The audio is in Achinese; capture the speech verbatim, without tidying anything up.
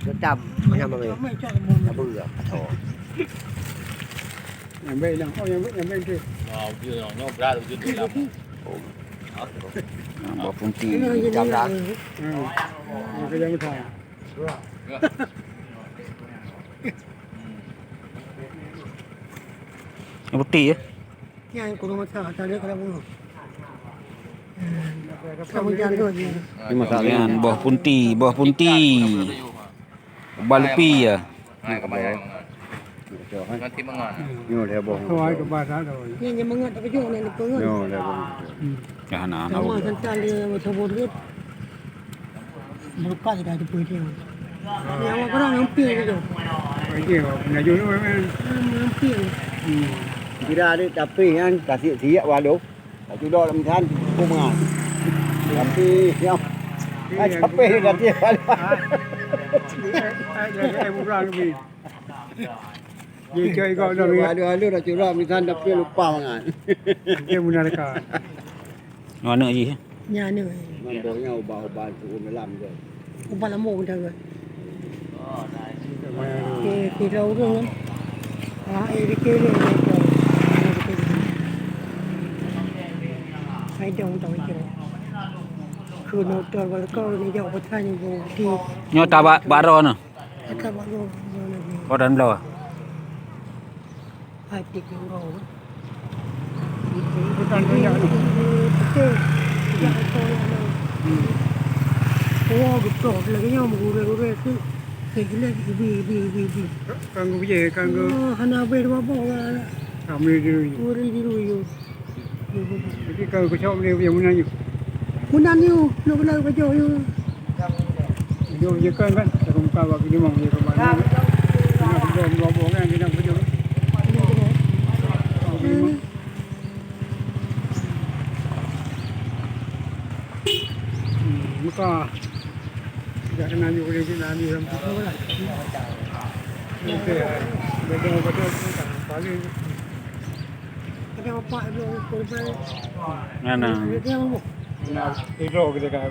Getam macam apa? Apa ya? Atau Yang baik lah. Oh, yang baik, yang baik tu. Ah, ujian yang, yang berat, ujian tu lama. Ah, buah punti. Ini yang Getam dah. Hmm. Yang kerja besar. Yang putih ya? Yang kurung besar, tak ada kalau bunga. Hmm. Kamu jangan tu je. Ini masalah. Buah punti, buah punti. Ubat lupi ya. Ha, kebayang. Nanti mengan. Nyoe lhèe boh. Oh, ai keubah dah tu. Ni, ni mengat tak kejut, ni peungat. Nyoe lhèe boh. Hmm. Ya, nah, nah. Sama santan dia, macam bodoh. Melukat dah tu pun dia. Ni awak orang hampir gitu. Okey, nak jujur kan. Hmm, hampir. Hmm. Kira ada tapi kan, kasih siap waduh. Laju dok lam san, cukup mangat. Tapi, nyang, eh, capek dia ganti kepala. Eh, eh, eh, eh, bukan lebih. Dia cari kau dah, ya. Aduh, aduh, dah curang, misan tapi lupa mangat. Dia benar ka. Mana ji? Nya ni. Nambahnya ubah-ubah turun dalam je. Ubat lama kita ke? Ke, ke urung kan? Ah, eh, ke, ke, ke. Hai dong, dong, dong. Kena motor berkau ni jauh petani bu di. Nyoe tabak baro na. Tabak baro lagi. Kodan bloe. Hai, tiga orang. Bukan banyak tu. Betul. Tidak betul. Hmm. Oh, betul. Lagi nyoe mengurus-urus tu. Saya kira ibi, ibi, ibi, ibi. Kanggo je, kanggo. Oh, hana habis dua boh kan. Kami dulu. Uri dulu, yo. Jadi kanggo keucok ni yang meunan nyoe. Meunan nyoe, nak kena keucok nyoe. Nyoe je kan, kan? Takut muka bak kini mau je kan. Nak dua boh kan, dia nak keucok. Iya, iya. Hmm. Hmm, muka. Tidak kena nyoe boleh kena ni dalam tu lah. Okey, beda-beda tu kan paling. Ada apa belum korban? Ngana. Ada apa? Nah, tidur kita kan.